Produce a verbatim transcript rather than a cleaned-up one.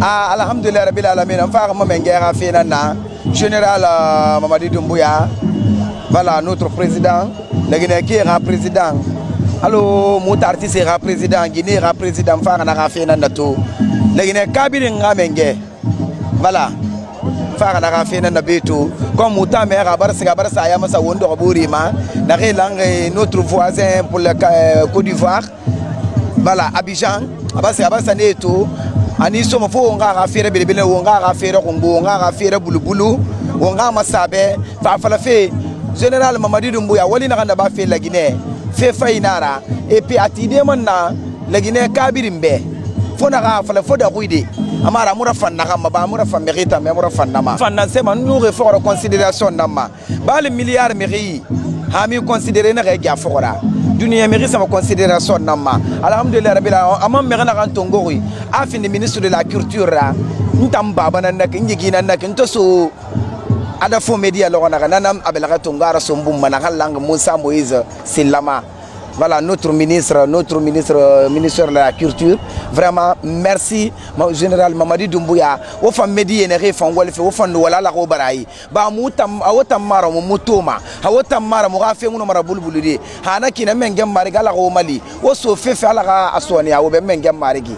Ah, alhamdulillah rabbil alamin. N fa xa ma me n ge xa fe na na. Général, euh, Mamadi Doumbouya. Voilà, notre président. Na Guinée, qui est grand président? Allô, Moutarti, c'est grand président. Guinée, grand président. N fa xa na xa fe na na to. Na Guinée, Kabiri nga me n ge. Voilà. N fa xa na xa fe na na be to. Comme Mouta me xa barsa, xa barsa ya masa wondo xa bori ma. Na xe langue, notre voisin pour le Ca-, euh, Côte d'Ivoire. Voilà, Abidjan, a basa, a basa ne to. Ani soma fo, wo nga xa fere belebele, wo nga xa fere kongo, wo nga xa fere bulubulu, wo nga masabe, fa fala fe. Général Mamadi Doumbouya, wali na kanda ba fe la Guinée. Fe fa inara. Et puis ati de man na la Guinée Kabiri mbe. Fo na xa fala fo da kuide. Amara mura fan na kama ba mura fan merita me mura fan na ma. Fan na sema nous refort considération na ma. Bali milliard mairie. Hami considéré na ga fora. Dunia mairie sama considération na ma. Alhamdulillah rabbil alamin. Ama mairie na kan tongori. A fini ministre de la culture ra. Ntam baba na nak, njigi na nak, ntoso. Ada fo média lo na na nam abela ka tongara sombu mana kan lang Moussa Moïse Silama. Voilà, notre ministre, notre ministre, euh, ministre de la culture. Vraiment, merci, ma-, général Mamadi Doumbouya. Wo fan média ne re fan wala fe, wo fan wala la ko barai. Ba mu tam, a wo tam mara mu, mu toma. A wo tam mara mu ga fe mu no mara bulbulu de. Hana kina me n ge mari ga la ko mali. Wo so fe fe ala ga asoni a wo be me n ge mari gi.